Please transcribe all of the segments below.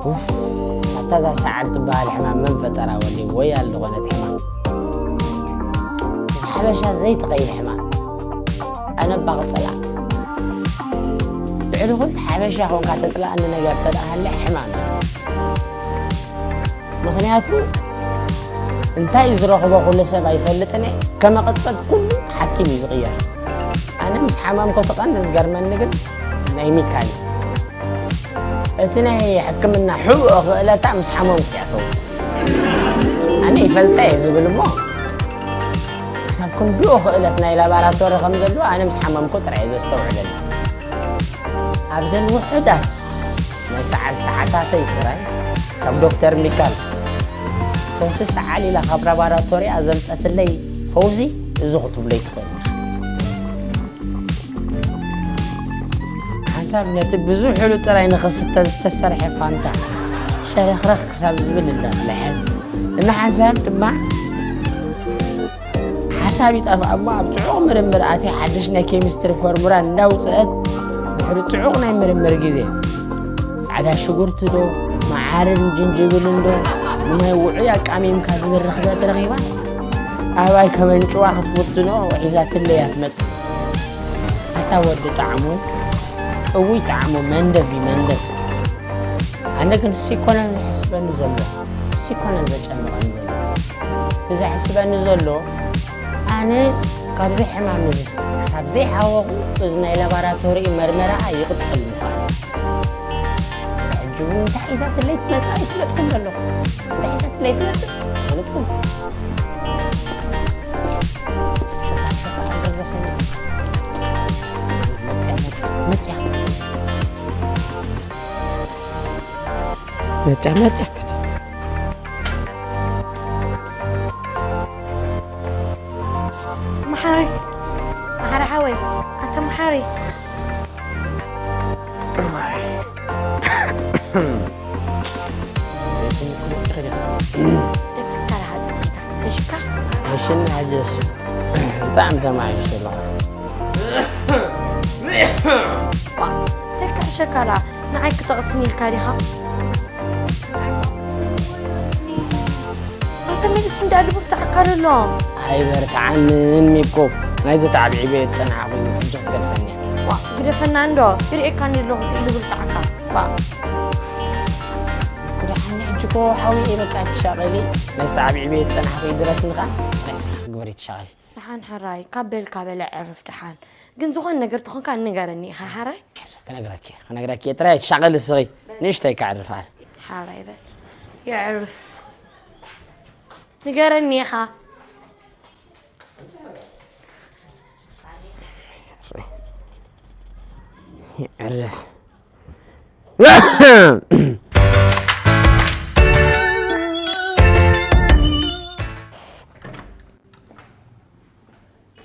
ኡፍ፣ ኣታ እዛ ሰዓል ትበሃል ሕማም መን ፈጠራ? ወዲ ወይ ኣልኾነት ሕማም፣ እዚ ሓበሻ ዘይትቐይር ሕማም። ኣነ ባቕጸላ ልዕሊ ኩሉ ሓበሻ ኮንካ ተጽላእኒ ነገር ተደኣ ሃለ ሕማም እዩ። ምኽንያቱ እንታይ እዩ ዝረኽቦ ኩሉ ሰብ ኣይፈልጥን እየ። ከመ ቅጽበት ኩሉ ሓኪም እዩ ዝቕየር። ኣነ ምስ ሓመምኩ እቲ ቀንዲ ዝገርመኒ ግን ናይ ሚካል እዩ። እቲ ናይ ሕክምና ሕቡእ ክእለታ ምስ ሓመምኩ እያ ትኸውን። ኣነ ይፈልጣ እየ ዝብል እሞ ክሳብ ክንድኡ ክእለት ናይ ላባራቶሪ ከም ዘለዎ ኣነ ምስ ሓመምኩ ጥራይ እየ ዘስተውዕለሉ። ኣብዘን ውሑዳት ናይ ሰዓል ሰዓታተይ ጥራይ ካብ ዶክተር ሚካል ፈውሲ ሰዓል ኢላ ካብ ላባራቶሪኣ ዘምጸትለይ ፈውሲ እዚ ክትብሎ ይትኽእል ኢኻ። ሓንሳብ ነቲ ብዙሕ ኢሉ ጥራይ ንኽስተ ዝተሰርሐ ፋንታ ሸረኽረኽ ክሳብ ዝብል እንዳቕልሐት፣ እና ሓንሳብ ድማ ሓሳብ ይጠፍኣ እሞ ኣብ ጽዑቕ ምርምር ኣትያ ሓድሽ ናይ ኬሚስትሪ ፎርሙላ እንዳውጽአት ድሕሪ ጽዑቕ ናይ ምርምር ግዜ ጻዕዳ ሽጉርቲ ዶ መዓርን ጅንጅብልን ዶ ብማይ ውዑይ ኣቃሚምካ ዝብል ርኽበት ረኺባ ኣባይ ከመንጭዋ ክትፍትኖ ሒዛትለይ እያ ትመጽእ። ኣታ ወዲ ጣዕሙ፣ እውይ ጣዕሙ መንደፍ እዩ መንደፍ። ኣነ ግን ሲኮነን ዘሕስበኒ ዘሎ፣ ሲኮነን ዘጨንቐኒ ዘሎ። እቲ ዘሕስበኒ ዘሎ ኣነ ካብዚ ሕማም እዚ ክሳብ ዘይሓወኹ እዚ ናይ ላባራቶሪ መርመራ ይቕጽል ምዃኑ። ሕጂ እውን እንታይ ሒዛትለይ ትመጽእ ኣይፍለጥኩን ዘለኹ። እንታይ ሒዛትለይ ትመጽእ ኣይፍለጥኩን። ሸፋ ሸፋ ኣልደረሰን። መጽያ መጽያ መጽያ መጽያ መጽያ መጽያ። መሓሪ፣ መሓሪ ሓወይ፣ ኣንተ መሓሪ። ደቂስካ ደሓ ጸኒሕካ፣ ሕሽካ? ሕሽኒ ሕጅስ ብጣዕሚ ተማሒሽ ኣለኻ። እንታይ ክሕሸካ ደኣ? ንዓይ ክተቕስኒ ኢልካ ዲኻ? ኣንተ መሊስ እንዳ ልቡር ተዓካ ዘሎ። ኣይበርትዓንን ሚኮ፣ ናይ ዘተዓብዒበዮ ዝጸናሕኩ እዩ፣ ሕጂ ክትገድፈኒ እያ። ዋ፣ ግደፈና እንዶ፣ ይርእየካኒ ኣለኹ ስኢሉ ብርትዓካ። ባ። ክደሓኒ ሕጂ እኮ ሓውየ በቃ ትሻቐሊ፣ ናይ ዘተዓብዒበዮ ዝጸናሕኩ እዩ፣ ድረስኒ ከኣ ናይ ስራሕ ግበሪ ትሻቐሊ። ደሓን ሕራይ፣ ካብ በልካ በለ ዕርፍ ደሓን። ግን ዝኾነ ነገር ተኾንካ ንገረኒ ኢኻ ሓራይ? ክነግረኪ፣ ክነግረኪ እየ፣ ጥራይ ትሻቐሊ ስኺ፣ ንእሽተይ ከዕርፍ ኣለ። ሓራይ በል። የዕርፍ። ንገረኒ ኢኻ። ዕረፍ።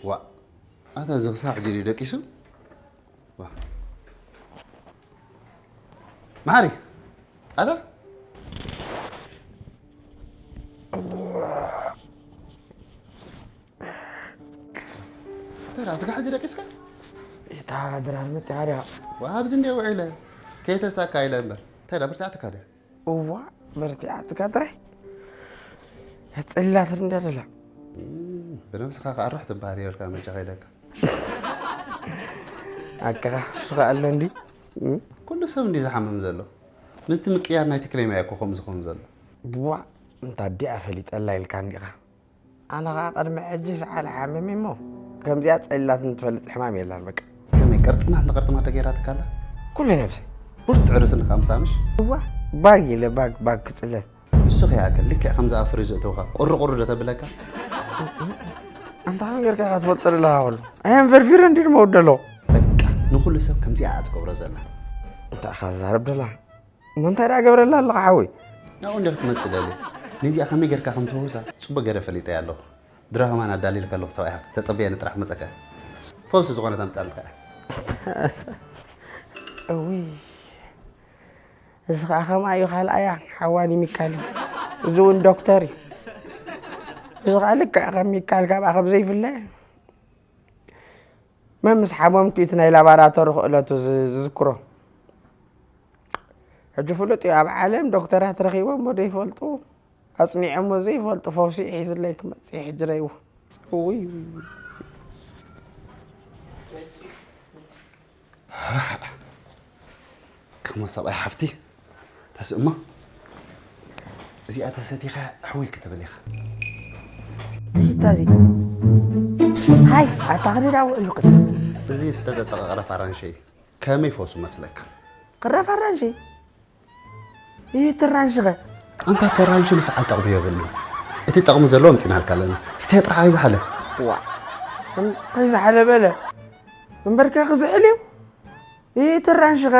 ዋ፣ ኣታ እዚ ክሳዕ ሕጂ ድዩ ደቂሱ? ዋ። መሓሪ፣ ኣታ? እንታይ ደኣ፣ ስጋ ሕጂ ደቂስካ? እታ ድራር መጺኣ ድያ? ዋ፣ ኣብዚ እንድየ ውዒለ። ከይተሳካ ኢለ እምበር። እንታይ ደኣ፣ በርቲዓትካ ድያ? እዋ፣ በርቲዓትካ ጥራይ። ጽላት እንድያ ደላ። እም፣ ብነብስኻ ከኣ ርሕ ትበሃል የብልካ፣ መጃ ከይደካ። ኣካኻ እሱ ከኣ ኣሎ እንዲ። እም? ኩሉ ሰብ እንዲ ዝሓምም ዘሎ። ምስቲ ምቅያር ናይቲ ክሌማ እያ እኮ ከምኡ ዝኸውን ዘሎ። ብዋ፣ እንታ ኣዲኣ ፈሊጠላ ኢልካ እንዲኻ። ኣነ ኸኣ ቅድሚ ሕጂ ሰዓል ሓሚመ እሞ፣ ከምዚኣ ጸሊላትኒ ትፈልጥ ሕማም የላን በቃ። ከመይ ቅርጥማት ንቅርጥማት ተገይራትካ ኣላ? ኩሉ ነብሰይ። ብርቱዕ ርእሲ ንኻ ምሳምሽ? እዋ፣ ባግ ኢለ ባግ፣ ባግ ክጽለል። ንሱ ከይኣክል ልክዕ ከምዚ ኣብ ፍሪጅ ዘእተውካ ቁሪ ቁሪ ዶ ተብለካ? ኣንታ ከመይ ጌርካ ኢኻ ትፈልጦ ዘለኻ ኩሉ? ኣየን ፈርፊረ እንዲዩ ድመውት ደሎ። በቃ፣ ንኹሉ ሰብ ከምዚኣ እያ ትገብሮ ዘላ። እንታይ ኢኻ ትዛረብ ደላ? እሞ እንታይ ደኣ ገብረላ ኣለኻ ሓወይ? ናብኡ እንደ ክትመጽእ ደልየ። ነዚኣ ከመይ ጌርካ ከም ትፈውሳ ጽቡቕ ገይረ ፈሊጠያ ኣለኹ። ድራማን ኣዳሊልካ ኣለኹ ሰብኣይ ሃብቲ። ተጸበየኒ ጥራሕ ክመጸካ። ፈውሲ ዝኾነ ተምጻልካ እያ። እውይ። እዚ ኸኣ ከምኣ እዩ ካልኣያ ሓዋኒ ሚካሊ። እዚ እውን ዶክተር እዩ። እዚ ኸዓ ልክዕ ከም ሚካል ካብኣ ከም ዘይፍለ መን ምስ ሓሞምኪ እቲ ናይ ላባራቶሪ ክእለቱ ዝ- ዝዝክሮ። ሕጂ ፍሉጥ እዩ፣ ኣብ ዓለም ዶክተራት ረኺቦሞ ዘይፈልጡ፣ ኣጽኒዖሞ ዘይፈልጡ ፈውሲ ሒዝለይ ክመጽእ እዩ ሕጂ ረይዎ። ውይ፣ ውይ፣ ውይ። ከሞ ሰብኣይ ሓፍቲ ተስእሞ እዚኣ ተሰቲኻ ሕውይ ክትብል ኢኻ። ትሽታ እዚ ሃይ ኣታ ክድዳ ውዕሉ ቅድ እዚ ዝተጠጠቐ ቅረፍ ኣራንሸ እዩ። ከመይ ፈውሱ መስለካ? ቅረፍ ኣራንሸ ይትራንሽኸ ኣንታ ተራንሽ ንሰዓል ጠቕሚ የብሉ። እቲ ጠቕሚ ዘለዎ ምፅናልካ ኣለና። ስተ ጥራሕ ኣይዝሓለ። ዋ ከይዝሓለ በለ እምበርካ ክዝሕል እዩ። ይትራንሽኸ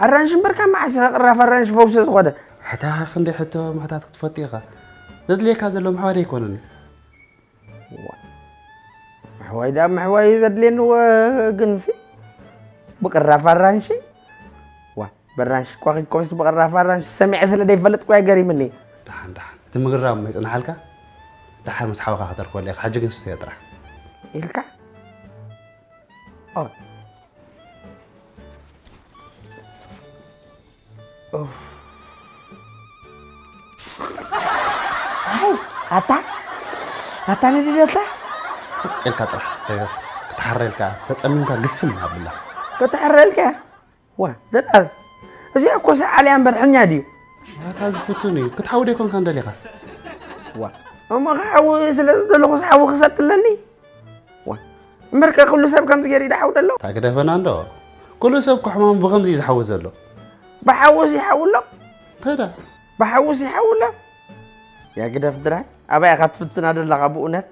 ኣራንሽ እምበርካ መዓስ ኢኻ ቅራፍ ኣራንሽ ፈውሰ ዝኾነ? ሕታ ክንደይ ሕቶ ምሕታት ክትፈቱ ኢኻ። ዘድልየካ ዘሎ ምሕዋር ኣይኮነን። ምሕዋይ ዳ ምሕዋይ ዘድልየኒ ወግንሲ ብቅራፍ ኣራንሺ ዋ በራንሽ ኳኺኮምስ ብቅራፍ ኣራንሺ ሰሚዐ ስለ ዘይፈልጥ ኳ ገሪምኒ። ደሓን ደሓን እቲ ምግርራም የፅንሓልካ። ደሓር ምስ ሓውካ ከተርክበሉ ኢኻ። ሕጂ ግን ስተዮ ጥራሕ። ኢልካ ኦ ኣታ ኣታ ንድደታ ስቅ ኢልካ ጥራሕ ስተዮ። ክትሓረልካ ተፀሚምካ ግስም ኣብላ። ክትሓረልካ ዋ ዘጣር እዚኣ እኮ ሰዓል እያ እምበር ሕኛ ድዩ? ኣታ ዝፍቱን እዩ ክትሓዊ ዶ ይኮንካ እንደሊኻ? ዋ እሞ ክሓዊ ስለ ዝደለኹ ሰሓዊ ክሰጥለኒ ዋ እምበርከ ኩሉ ሰብ ከምዚ ገይሩ ይድሓው ደሎ እታ ግደፈና እንዶ ኩሉ ሰብ ክሕማሙ ብኸምዚ እዩ ዝሓዊ ዘሎ ብሓውስ ይሓውሎ እንታይ ዳ ብሓውስ ይሓውሎ ያ ግደፍ ድራይ ኣባይ ኢኻ ትፍትና ደለኻ ብእውነት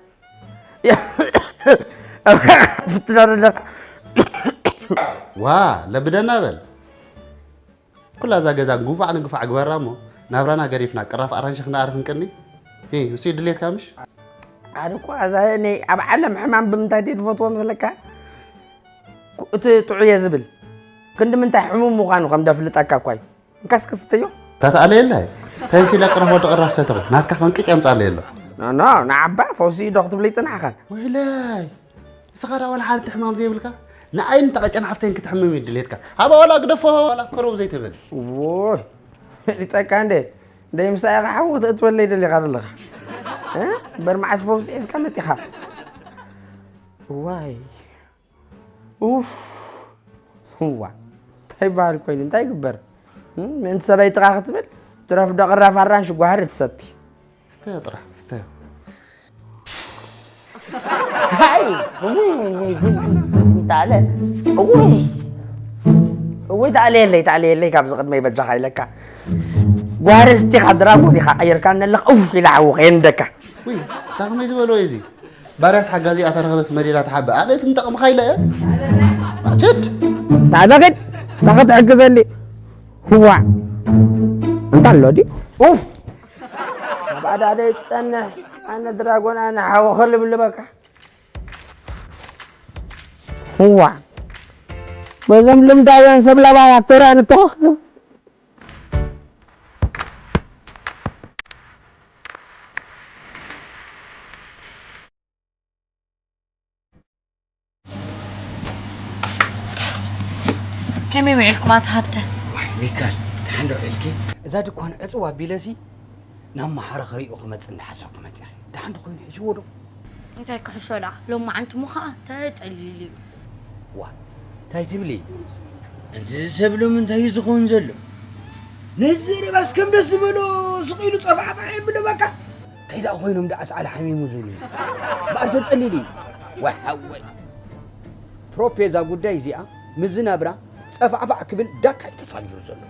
ኣባይ ኢኻ ትፍትና ደለኻ ዋ ለብደና በል ኩላ እዛ ገዛ ጉፋዕ ንግፋዕ ግበራ እሞ ናብራና ገዲፍና ቅራፍ ኣራንሺ ክንኣርፍ እንቅኒ ሂ ንሱ እዩ ድሌትካ ምሽ ኣነ እኮ እዛ ናይ ኣብ ዓለም ሕማም ብምንታይ ድየ ዝፈትዎ መስለካ እቲ ጥዑየ ዝብል ክንዲ ምንታይ ሕሙም ምዃኑ ከም ደፍልጠካ እኳ እዩ እንካስ ክስተዮ ታተኣለየላ ታይምሲላ ቅራፍ ወዲ ቅራፍ ሰተኹ ናትካ ከንቅጭ የምፃለየ ኣሎ ኖ ንዓባ ፈውሲ ዶ ክትብለይ ፅናሕኻ ወይለይ ንስኻ ዳ ዋላ ሓንቲ ሕማም ዘይብልካ ንኣይን ተቐጨን ሓፍተይን ክትሕምም እዩ ድሌትካ ሃባ ዋላ ግደፎ ዋላ ከረው ዘይትብል ውይ ፈሊጠካ እንደ ደይ ምሳይ ኢኻ ሓዊ ክትእትወለይ ደሊኻ ዘለኻ እምበር መዓስ ፈውሲ ሒዝካ መፂኻ ዋይ ኡፍ እዋ እንታይ በሃል ኮይኑ እንታይ ይግበር ምእንቲ ሰበይትኻ ክትብል ትረፍ ዶ ቅራፍ ኣራንሽ ጓህሪ ትሰቲ ስተዮ ጥራሕ ስተዮ ሃይ እውይ እውይ እውይ እውይ እውይ ታለ እውይ እውይ ታለ የለይ ታለ የለይ ካብዚ ቅድመይ በጃኻ ኢለካ ጓህሪ ስቲኻ ድራጎን ኢኻ ቀይርካ ነለኻ ኡፍ ኢላ ሓዊ ከየንደካ ውይ እታ ከመይ ዝበሎ እዩ እዚ ባርያስ ሓጋዚ ኣተረኸበስ መሪራ ትሓብእ ኣርእስ ንጠቕምኻ ኢለ እየ ችድ ናበ ግን ታኸ ትሕግዘኒ ህዋ እንታ ኣሎ ድዩ ኡፍ ኣብ ኣዳደ ይጸንሕ ኣነ ድራጎን ኣነ ሓወኸ ልብልበካ ህዋ በዞም ልምዳውያን ሰብ ለባባት ተራእንቶ ከመይ ውዒልኩም ኣቶ ሃብተ? ዋይ ሚካል ደሓን ዶ ውዒልኪ? እዛ ድኳን ዕፅው ኣቢለሲ ናብ መሓረ ክሪኡ ክመፅእ እንዳሓሰብኩ መፂእኺ። ደሓን ዶ ኮይኑ ሕሽዎ ዶ? እንታይ ክሕሾ ደኣ ሎማዓንቲ እሞ ኸዓ ተፀሊሉ እዩ። ዋ እንታይ ትብሊ? እቲ ሰብ ሎሚ እንታይ እዩ ዝኸውን ዘሎ? ነዚ ዘረባስ ከም ደስ ዝበሎ ስቕ ኢሉ ጸፋዕፋዕ የብሎ በቃ። እንታይ ደኣ ኮይኖም ደኣ ሰዓል ሓሚሙ ዝብሉ እምበኣር ተጸሊሉ እዩ። ዋይ ሓወይ ፕሮፕ እዛ ጉዳይ እዚኣ ምዚ ናብራ ጸፋዕፋዕ ክብል ዳካ እዩ ተሳጊሩ ዘሎ።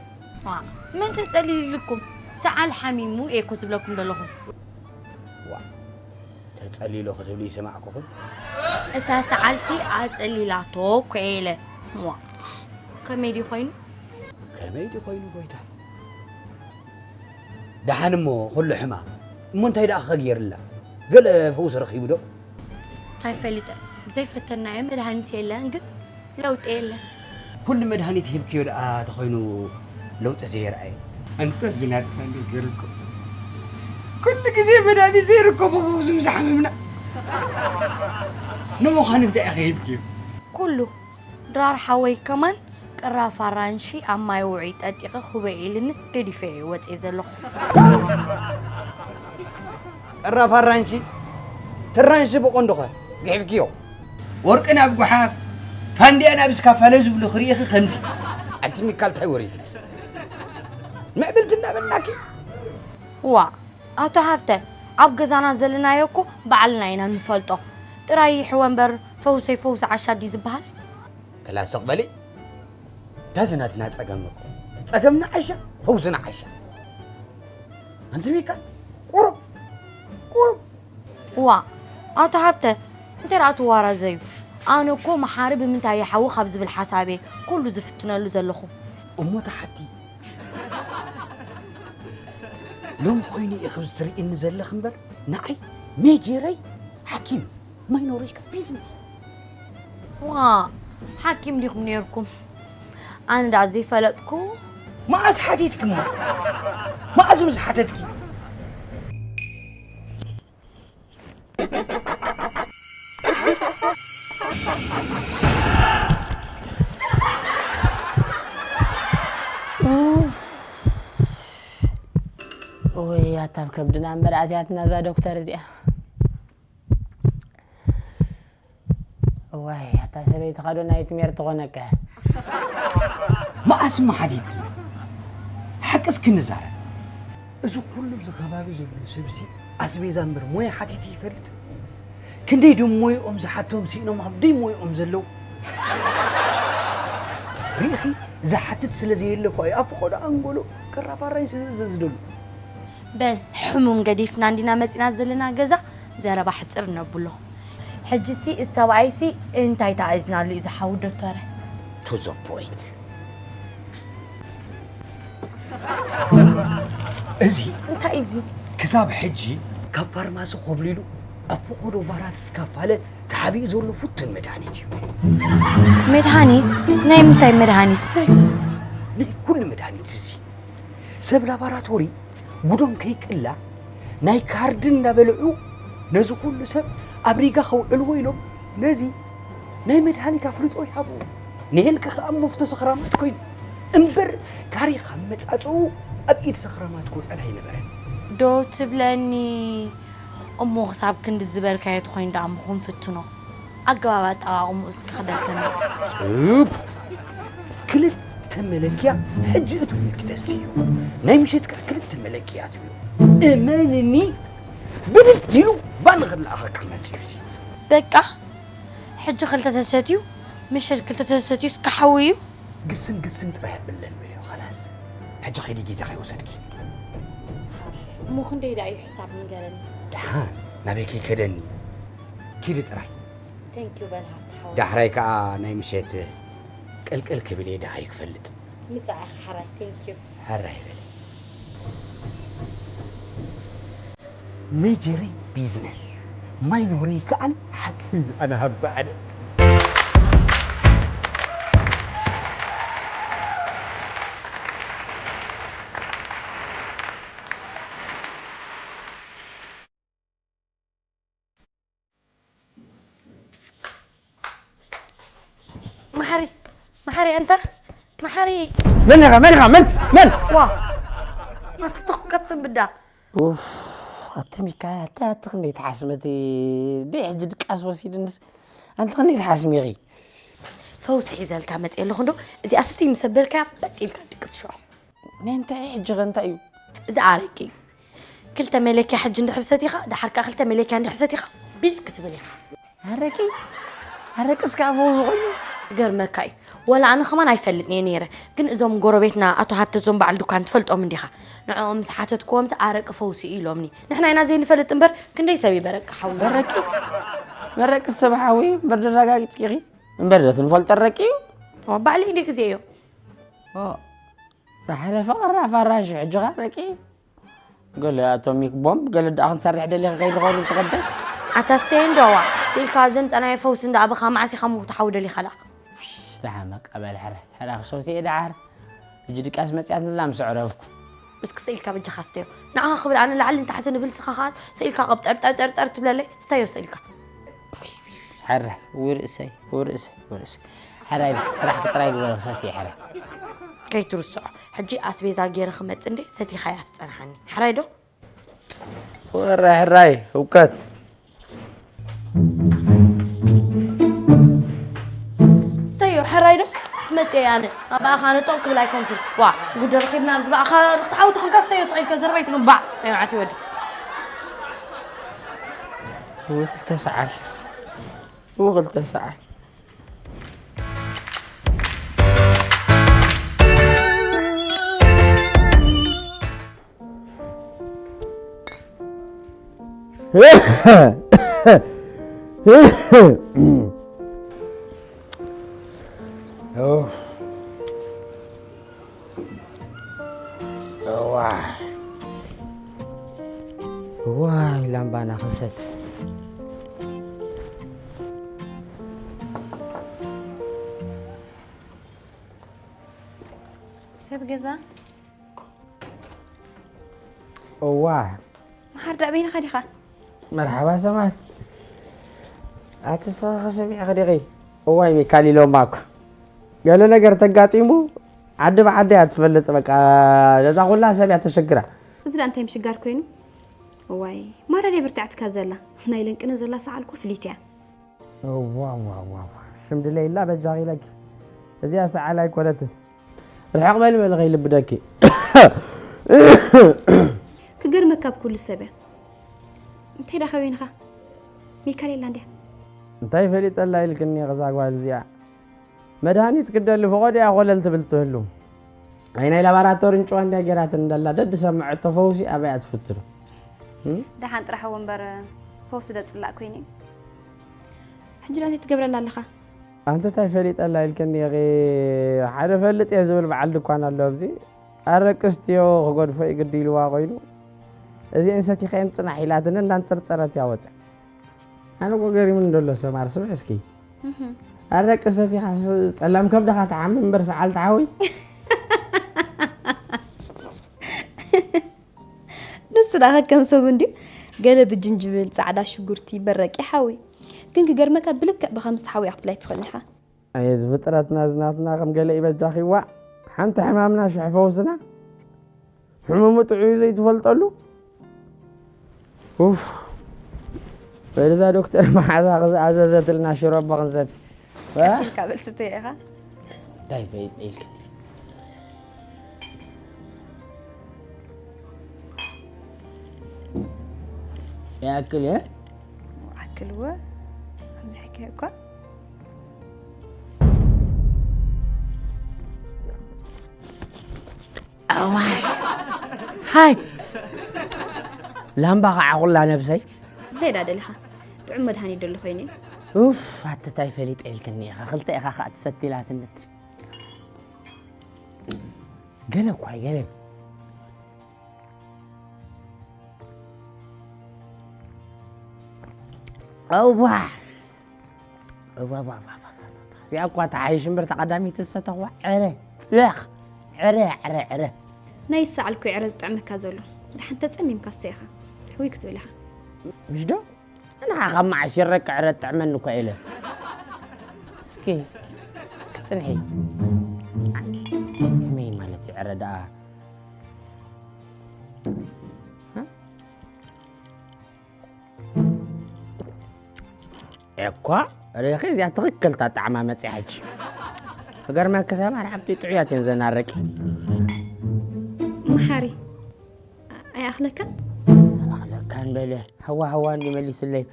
ዋእ መን ተጸሊሉልኩም ሰዓል ሓሚሙ እየ እኮ ዝብለኩም ዘለኹ። ዋእ ተጸሊሉ ክትብሉ ይሰማዕኩኹም። እታ ሰዓልሲ ኣጸሊላቶ እኮ እየ ኢለ። ዋእ ከመይ ድዩ ኮይኑ? ከመይ ድዩ ኮይኑ ጎይታይ? ደሓን እሞ ኩሉ ሕማም እሞ እንታይ ደኣ ከ ገይርላ? ገለ ፈውሲ ረኺቡ ዶ? እንታይ ፈሊጠ ዘይፈተናዮ መድሃኒት የለን ግን ለውጢ የለን። ኩሉ መድሃኒት ሂብክዮ ደኣ ተኾይኑ ለውጢ ዘየርኣየ? ኣንተስ ዝናትካ ነገር እኮ ኩሉ ግዜ መድሃኒት ዘይርከቦ ፈውሲ ምስ ሓመምና። ንምዃኑ እንታይ ኢኺ ሂብክዮ? ኩሉ። ድራር ሓወይ ከማን ቅራፍ ኣራንሺ ኣብ ማይ ውዑይ ጠጢቐ ክበይ ኢልንስ ገዲፈ እየ ወፅየ ዘለኹ። ቅራፍ ኣራንሺ ትራንሺ ብቐንዱኸ ግሒፍክዮ። ወርቂ ናብ ጓሓፍ ፋንድያ ናብ ስካፋለ ዝብሉ ክርእኺ ከምዚ። ኣንቲ ሚካል ታይ ወሪዱ ምዕብልቲ እናበልናኪ። ዋ ኣቶ ሃብተ ኣብ ገዛና ዘለናዮ እኮ ባዕልና ኢና ንፈልጦ። ጥራይ ይሕወ እምበር ፈውሰይ ፈውሲ ዓሻ ድዩ ዝበሃል? ተላሰቕ በሊ። እታ ዝናትና ጸገም እኮ ጸገምና ዓሻ ፈውስና ዓሻ። ኣንቲ ሚካል ቁሩብ ቁሩብ። ዋ ኣቶ ሃብተ እንታይ ደኣ ትዋራዘዩ? ኣነ እኮ መሓሪ ብምንታይ ይሓዊ ካብ ዝብል ሓሳብ እየ ኩሉ ዝፍትነሉ ዘለኹ። እሞ ተሓቲ ሎም ኮይኑ ኢኽብ ዝትርእኒ ዘለኽ እምበር ንዓይ ሜጀረይ ሓኪም ማይኖረይ ከ ቢዝነስ። ዋ ሓኪም ዲኹም ነይርኩም? ኣነ ደኣ ዘይፈለጥኩ። መኣስ ሓቲትኪ እሞ መኣስ ምስ ሓተትኪ? ወይ ኣታ ኣብ ከብድና እምበር ኣትያትና እዛ ዶክተር እዚኣ። እዋይ ኣታ ሰበይትኻ ዶ ናይ ትሜር ትኾነካ? መኣስ እሞ ሓቲትኪ? ሓቂ እስኪ ንዛረብ። እዚ ኩሉ ኣብዚ ከባቢ ዘሎ ሰብሲ ኣስቤዛ እምበር ሞያ ሓቲቱ ይፈልጥ? ክንደይ ድም ሞይኦም ዝሓቶም ስኢኖም ኣብ ደይ ሞይኦም ዘለዉ ርኢኺ ዝሓትት ስለ ዘየለ እኳ እዩ ኣብ ፈቐዶ ኣንጎሎ ቅራፍ ኣራንሺ ዝእዘዝ ደሎ። በል ሕሙም ገዲፍና እንዲና መፂና ዘለና ገዛ ዘረባ ሕፅር ነብሎ። ሕጂሲ እዚ ሰብኣይሲ እንታይ ተኣዚዝናሉ እዩ ዝሓዊ ዶክተረ? To the point። እዚ እንታይ እዚ? ክሳብ ሕጂ ካብ ፋርማሲ ኮብሊሉ ኣብ ፈቐዶ ባራት ስካፋለ ተሓቢኡ ዘሎ ፍቱን መድሃኒት እዩ። መድሃኒት? ናይ ምንታይ መድሃኒት? ናይ ኩሉ መድሃኒት እዚ ሰብ ላባራቶሪ ጉዶም ከይቅላ ናይ ካርድ እንዳበልዑ ነዚ ኩሉ ሰብ ኣብ ሪጋ ከውዕልዎ ኢሎም ነዚ ናይ መድሃኒት ኣፍልጦ ይሃብዎ። ንሄልክ ከኣ መፍቶ ሰኽራማት ኮይኑ እምበር ታሪኽ ኣመጻጽኡ ኣብ ኢድ ሰኽራማት ክውዕል ኣይነበረን። ዶ ትብለኒ እሞ ክሳብ ክንዲ ዝበልካዮ ተኾይኑ ደኣ ምኹን ፍትኖ ኣገባብ ኣጠቓቕምኡ እስኪ ክደልከኒ። ጽቡቕ ክልተ መለኪያ ሕጂ እትብልኪ ተስትዮ ናይ ምሸት ከዓ ክልተ መለኪያ ትብዮ እመንኒ ብድድ ኢሉ ባኒ ክለኣኸካ መፂኡ እዚ በቃ ሕጂ ክልተ ተሰትዩ ምሸት ክልተ ተሰትዩ እስካ ሓዊ እዩ ግስም ግስም ጥራይ ኣብለኒ በልዮ ኸላስ ሕጂ ኸይዲ ግዜ ከይወሰድኪ እሞ ክንደይ ዳ እዩ ሕሳብ ንገረኒ ደሓን ናበይ ከይከደኒ ኪዲ ጥራይ ቴንኪዩ በል ሃብቲ ሓወይ ዳሕራይ ከዓ ናይ ምሸት ቅልቅል ክብል እየ ደሃዩ ክፈልጥ ምፃእኻ ሓራይ ቴንኪዩ ሓራይ በል ሜጀረይ ቢዝነስ ማይኖረይ ከዓል ሓቂ ኣነ ሃባዕደ መሓሪ መሓሪ ኣንታ መሓሪ መን ኢኻ መን ኢኻ መን መን ዋ ኣትተኹ ቀጽን ብዳ ኡፍ ኣቲ ሚካኤል ኣቲ ኣቲ ክንደይ ተሓስመቲ ደይ ሕጂ ድቃስ ወሲድንስ ኣንቲ ክንደይ ተሓስሚኺ ፈውሲ ሒዘልካ መጽእ ኣለኹ እንዶ እዚኣ ስቲ ምስ ኣበልካያ በጥ ኢልካ ድቅስ ሽዑ ናይ እንታይ ሕጂ ኸ እንታይ እዩ እዚ ኣረቂ ክልተ መለኪያ ሕጂ እንድሕር ሰቲኻ ደሓር ከዓ ክልተ መለኪያ እንድሕር ሰቲኻ ቢል ክትብል ኢኻ ኣረቂ ኣረቂ እስከ ኣፈው ዝኾዩ ገርመካ እዩ ወላ ኣነ ኸማን ኣይፈልጥን እየ ነይረ ግን እዞም ጎረቤትና ኣቶ ሃብተ እዞም በዓል ድኳን ትፈልጦም እንዲኻ ንዕኦም ምስ ሓተትክዎምስ ኣረቂ ፈውሲ እዩ ኢሎምኒ ንሕና ኢና ዘይንፈልጥ እምበር ክንደይ ሰብ ይበረቂ ሓዊ በረቂ በረቂ ሰብ ሓዊ እምበር ደረጋጊፅኪ እምበር ዶ ትንፈልጦ ኣረቂ እዩ ባዕለይ እንዲ ግዜ እዮ ዝሓለፈ ቅራፍ ኣራንሺ ሕጂ ኸ ኣረቂ ገለ ኣቶሚክ ቦምብ ገለ ደኣ ክንሰርሕ ደሊኺ ከይድኾኑ ትቐደም ኣታ ስተይ እንደዋ ስኢልካ ዘምፀናዮ ፈውሲ እንዳ ኣበኻ ማዕሲኻ ምኹ ትሓዊ ደሊኻ ደኣ ዝሓመቃ በል ሕረ ሕረ ክሰውቲ እየ ደሓር ሕጂ ድቃስ መፅያት ንላ ምስ ዕረፍኩ እስኪ ስኢልካ በጃኻ ስተዮ። ንዓኻ ክብል ኣነ ላዕሊ ንታሕቲ ንብል፣ ስኻ ኸዓ ስኢልካ ቀብጠርጠርጠርጠር ትብለለይ። ስተዮ ስኢልካ። ሕረ ውርእሰይ ውርእሰይ ውርእሰይ ሕራይ ስራሕ ጥራይ ግበረ ክሰትየ ሕረ ከይትርስዖ። ሕጂ ኣስቤዛ ገይረ ክመጽእ እንዴ ሰቲኻያ ትጸንሓኒ። ሕራይ ዶ? ወረ ሕራይ ህውከት ስተዮ ሕራይ ዶ? ክመጽእ እየ ኣነ። ኣብኣኻ ኣነ ጦቕ ክብል ኣይኮንኩን። ዋ ጉድ ረኺብና ኣብዚ ብኣኻ ክትዓውት ኾንካ ስተዮ ስቕ ኢልካ ዘረባ ኣይትግባዕ። ናይ መዓት ወዲ። እው ክልተ ሰዓት እው ክልተ ሰዓት ዋይ ላምባና ክንሰት ሰብ ገዛ እዋ መሓር ዳኣ በይንኻ ዲኻ? መርሓባ ሰማይ ኣቲ ሰኺ ሰሚዕኺ ዲኺ? እዋይ ሚካል ኢሎማ እኳ ገለ ነገር ተጋጢሙ ዓዲ ብዓዲ እያ ትፈልጥ በቃ ነዛ ኩላ ሰብ እያ ተሸግራ። እዚ ዳኣ እንታይ ምሽጋር ኮይኑ? እዋይ ማራ ደይ ብርትዕትካ ዘላ ናይ ለንቅነ ዘላ ሰዓል እኮ ፍሊት እያ። ዋዋዋዋ ሽምድለይላ በጃኺ ኢለኪ እዚኣ ሰዓል ኣይኮነትን። ርሕቕ በሊ በሊ ከይልብደኪ። ክገርመካ ኣብ ኩሉ ሰብ እያ። እንታይ ዳ ከበይንኻ? ሚካሌላ እንድያ። እንታይ ፈሊጠላ ኢልክኒ እዛ ጓል እዚኣ። መድሃኒት ክደሊ ፈቖዶ እያ ኮለል ትብል ትህሉ። ኣይ ናይ ላባራቶሪ እንጭዋ እንድያ ጌራትን ደላ ደድ ሰምዐቶ ፈውሲ ኣበይ እያ ትፍትኑ። ደሓን ጥራሕ እምበር ፈውሲ ዶ ጽላእ ኮይነ። ሕጂ ዳ እንታይ ትገብረላ ኣለኻ? ኣንተ ታይ ፈሊጠላ ኢልክኒ ኢኺ ሓደ ፈልጥ እየ ዝብል በዓል ድኳን ኣሎ ኣብዚ ኣረ ቅስትዮ ክገድፎ እዩ ግዲ ኢልዋ ኮይኑ እዚኤን ሰቲኸየን ፅናሕ ኢላትኒ እንዳንፀርፀረት እያ ወፅዕ ኣነ እኮ ገሪሙኒ ደሎ ሰማር ስምዕ እስኪ ኣረ ቅሰቲኻ ፀላም ከብድኻ ትሓምም እምበር ሰዓል ትሓውይ ንሱ ደኣ ከከም ሰብ እንድዩ ገለ ብጅንጅብል ፃዕዳ ሽጉርቲ በረቂ ሓዊ ግን ክገርመካ ብልክዕ ብኸምዚ ተሓዊያ ክትብላይ ትኽእል ኢኻ ኣየ ዝፍጥረት ናዝናትና ከም ገለ ይበጃኺዋ ሓንቲ ሕማምና ሽሕ ፈውስና ሕሙሙ ጥዑዩ ዘይትፈልጠሉ ኡፍ በልዛ ዶክተር መሓዛ ዝኣዘዘትልና ሽሮ እባ ክንሰቲ ቀስ ኢልካ በል ስተዮ ኢኻ እንታይ ፈይጥ ኢልክኒ ይኣክል እየ ኣክልወ ኣብዚሕከ እኳ ኣዋይ ሃይ ላምባ ከዓ ኩላ ነብሰይ እንታይ ዳ ደሊኻ ጥዑም መድሃኒት ደሎ ኮይኑ ኡፍ ኣትታይ ፈሊጠ ኢልክኒ ኢኻ ክልተ ኢኻ ከዓ ትሰቲ ኢላትነት ገለ እኳ ገለ እዋ እዋ እዋ እዋ እዚኣ እኳ ተሓይሽ እምበር ተቐዳሚት ዝሰተኽዋ ዕረ ለኽ ዕረ ዕረ ዕረ ናይ ሰዓልኩ ዕረ ዝጥዕመካ ዘሎ ደሓን ተጸሚምካ ሰ ኢኻ ሕውይ ክትብል ኢኻ ምሽ ዶ ንዓ ካብ መዓስ ይረቂ ዕረ ትጥዕመኒ እኳ ኢለ እስኪ እስኪ ጽንሒ ከመይ ማለት እዩ ዕረ ደኣ እኳ ርኢኺ እዚኣ ትኽክል እታ ጣዕማ መፅያ ሕጂ ክገርመኪ ሰባር ሓፍቲ ጥዑያት እየን ዘናረቂ መሓሪ ኣይኣኽለካን ኣኽለካን በለ ሃዋ ሃዋ እንዲ መሊስለይ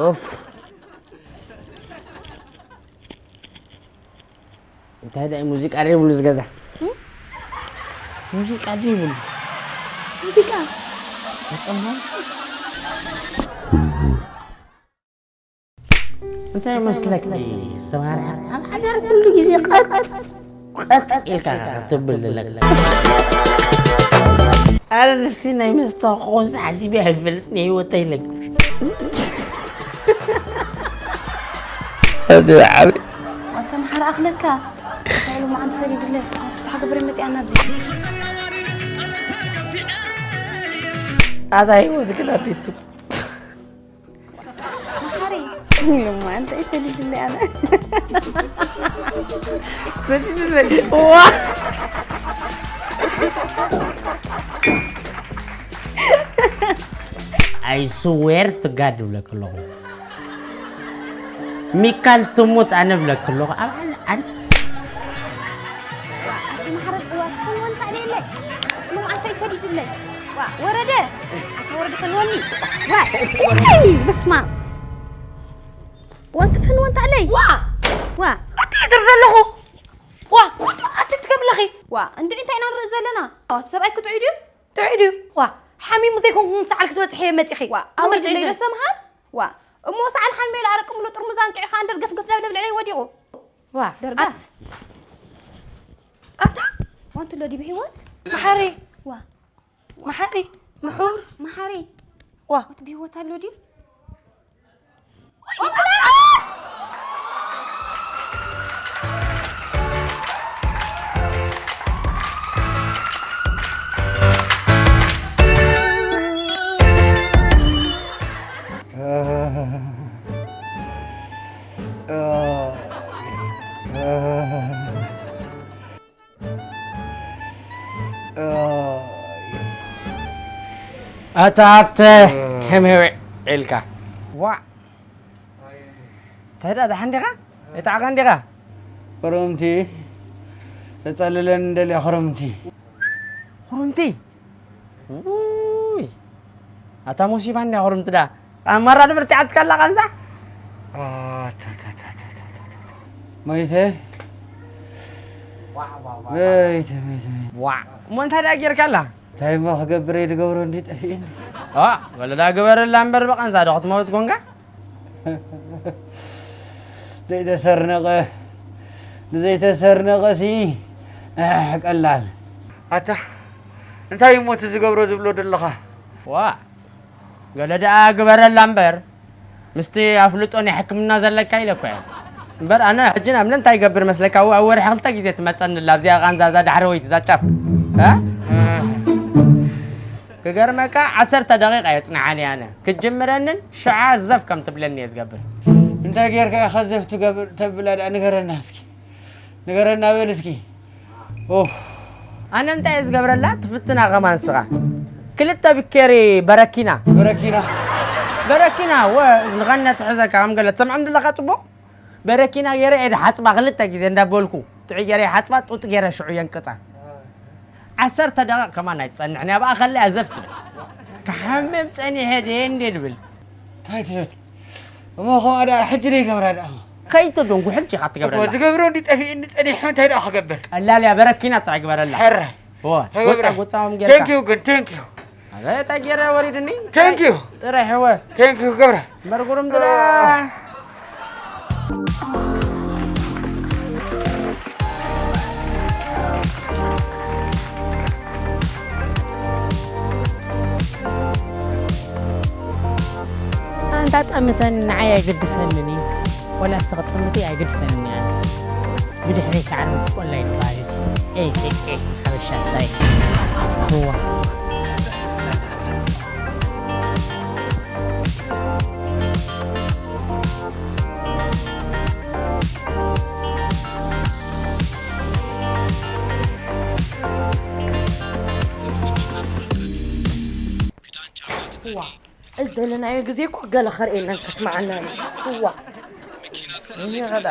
ኡፍ እንታይ ዳ ሙዚቃ ዶ ይብሉ ዝገዛ ሙዚቃ ዶ ይብሉ ሙዚቃ ተጸምሞ እንታይ መስለኪ ሰባሪ ኣብ ሓዳር ኩሉ ግዜ ቀጥ ቀጥ ኢልካ ክትብል ኣለካ ኣነ ንፍሲ ናይ መስተ ክኾንስ ሓሲበ ኣይፈልጥ ንህይወተይ ለግብ ኣደ ዓቢ ኣንተ መሓራ ኣኽለካ እንታይ ኢሉ መዓንተ ሰሊድለ ኣንቱ ተሓገብረ መጽያ ናብዚ ኣታ ህይወት ግን ኣዴቱ መሓሪ ኢሉ መዓንተ ሰሊድለ ኣነ ሰሊድለ ዋ I swear to God ይብለክ ኣለኹ። ሚካል ትሙት ኣነ ብለክ ኣለኹ። ኣብ ዓል- ዓል- ኣቲ ማሕረዝ እዋ ትፈንወን ታዕለ የለ። ምን ዓሰይ ሰዲድለይ። ዋ ወረደ። ኣታ ወረደ ፈንወኒ። ዋ እይ፣ በስማ። ወንቲ ፈንወን ታዕለይ። ዋ ዋ ኣቲ ይድር ዘለኹ። ዋ ኣቲ ትገብለኺ። ዋ እንድዒ እንታይ ኢና ንርኢ ዘለና? ዋ ሰብኣይ ክጥዑይ ድዩ? ጥዑይ ድዩ? ዋ ሓሚሙ ዘይኮንኩን ሰዓል ክትበጽሒ እየ መጺኺ። ዋ ኣወርድ ለይዶ ሰምሃር። ዋ እሞ ሰዓል ሓሚሉ ኣረቂ ሙሉ ጥርሙዝ ኣንቂዑ ከኣ እንደር ገፍገፍ ደብደብ ልዕለይ ወዲቑ። ዋ ደርጋፍ። ኣታ ዋንቱ ኣሎ ድዩ ብህይወት? መሓሪ። ዋ መሓሪ። ምሑር። መሓሪ። ዋ ዋንቱ ብህይወት ኣሎ ድዩ? ኣታ ሃብተ ከመይ ውዒልካ? ዋዕ እንታይ ደኣ ደሓን ዲኻ? የጣዕኻ እንዲኻ? ክርምቲ ተጸልለን እንደልያ ክርምቲ። ክርምቲ? ውይ ኣታ ሞሲባ እንድያ ክርምቲ ደኣ። ኣማራ ድብርቲ ዓትካ ኣላ ቃንዛ? መይተ መይተ መይተ ዋዕ እሞ እንታይ ደኣ ጌርካ ኣላ? እንታይ እሞ ክገብር እየ ዝገብሮ እንዲ ጠፊእኒ። ዋ በለዳ ግበረላ እምበር ብቐንዛ ዶ ክትመውት ኮንካ? ዘይተሰርነቐ ንዘይተሰርነቐ ሲ ቀላል። ኣታ እንታይ እሞ እቲ ዝገብሮ ዝብሎ ዘለኻ? ዋ ገለ ደኣ ግበረላ እምበር ምስቲ ኣፍልጦ ናይ ሕክምና ዘለካ ኢለ እኮ እየ። እምበር ኣነ ሕጂ ንኣብነት እንታይ ይገብር መስለካ? ኣብ ወርሒ ክልተ ግዜ ትመጸኒ ኣላ ኣብዚኣ ቃንዛ እዛ ዳሕረወይቲ እዛ ጫፍ። እ? ክገርመካ ዓሰርተ ደቂቃ የጽንሓኒ ኣነ። ክትጅምረንን ሽዓ ዘፍ ከም ትብለኒ እየ ዝገብር። እንታይ ጌርካ ኢኻ ዘፍ ትገብር ተብላ ደኣ ንገረና እስኪ። ንገረና በል እስኪ። ኡፍ። ኣነ እንታይ እየ ዝገብረላ ትፍትና ከማን ስኻ። ክልተ ብኬሪ በረኪና። በረኪና። በረኪና ወ እዝንኻ እናተሐዘካ ከም ገለ ትሰምዓኒ ዘለኻ ጽቡቕ። በረኪና ገይረ እየ ድሓጽባ ክልተ ግዜ እንዳበልኩ ጥዑይ ገይረ ይሓጽባ ጡጥ ገይረ ሽዑ የንቅጻ። ዓሰርተ ደቂቕ ከማን ኣይትጸንሕን እያ ብኣ ከላ እያ ዘፍ ትብል። ክሓምም ጸኒሐ ድየ እንዴ ድብል። እንታይ ትብል? እሞ ከምኣ ደኣ ሕጂ ደይ ገብራ ደኣ። ከይትድንጉ ሕጂ ኢኻ እኮ ትገብረላ። ዝገብሮ እንዲ ጠፊእኒ ጸኒሑ እንታይ ደኣ ክገብር? ቀላል እያ በረኪና ጥራይ ግበረላ። ሕረ። እወ፣ ክገብራ። ጎጻ ጎጻኦም ጌርካ። Thank you ግን thank you። ኣበይ እንታይ ገይረ ወሪድኒ? Thank you። ጥረ ሕወ። Thank you ገብረ። መርጉርም ድረ። ኣንታ ጠምተን ንዓይ ኣይግድሰንን እዩ። ወላ ንስኺ ጠምቲ ኣይግድሰንን እያ። ብድሕረይ ሳዕሪ ምትቆላይ ትበሃል እያ። ኤይ፣ ኤይ፣ ኤይ፣ ሓበሻ ስታይል። እዋ። እዋ፣ እዚ ዘለናዮ ግዜ እኮ ገለ ከርእየናን ከስምዓናን እዩ። እዋ። ይሄ ኸዳ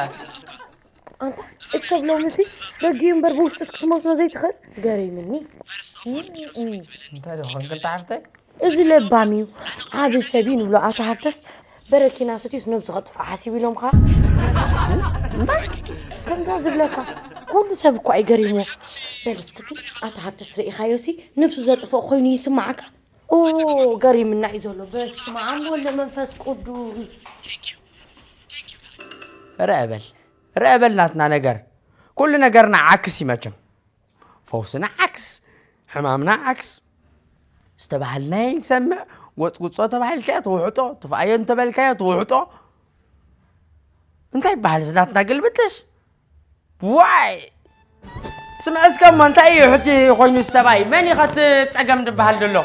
ኣንታ እቲ ሰብ ሎምሲ በጊኡ እምበር ብውሽጡስ ክትመስሎ ዘይትኽእል ገሪምኒ። እንታይ ዶ ኾንክ እንተ ሓፍተይ? እዚ ለባም እዩ፣ ዓቢ ሰብ እዩ ንብሎ ኣቶ ሃብተስ በረኪና ሰትዩስ ነብሱ ከጥፍእ ሓሲቡ ኢሎምኻ? እንታይ ከምዛ ዝብለካ ኩሉ ሰብ እኮ እዩ ገሪምዎ። በል እስክሲ ኣቶ ሃብተስ ርኢኻዮሲ ነብሱ ዘጥፍእ ኮይኑ ይስምዓካ? ኦ ገሪምና እዩ ዘሎ። በስመ ኣብ ወወልድ ወመንፈስ ቅዱስ። ረአ በል ረአ በል ናትና ነገር ኩሉ ነገርና ዓክስ እዩ መቸም። ፈውስና ዓክስ፣ ሕማምና ዓክስ። ዝተባህልናዮ ይሰምዕ፣ ጎጽጉጾ ተባሂልካዮ ትውሕጦ፣ ትፍኣዮ እንተበልካዮ ትውሕጦ። እንታይ ይበሃል እዚ ናትና ግልብጥሽ? ዋይ! ስምዐ እስከ እሞ እንታይ እዩ ሕጂ ኮይኑ ሰባይ? መን እዩ ከቲ ጸገም ዝበሃል ዘሎ?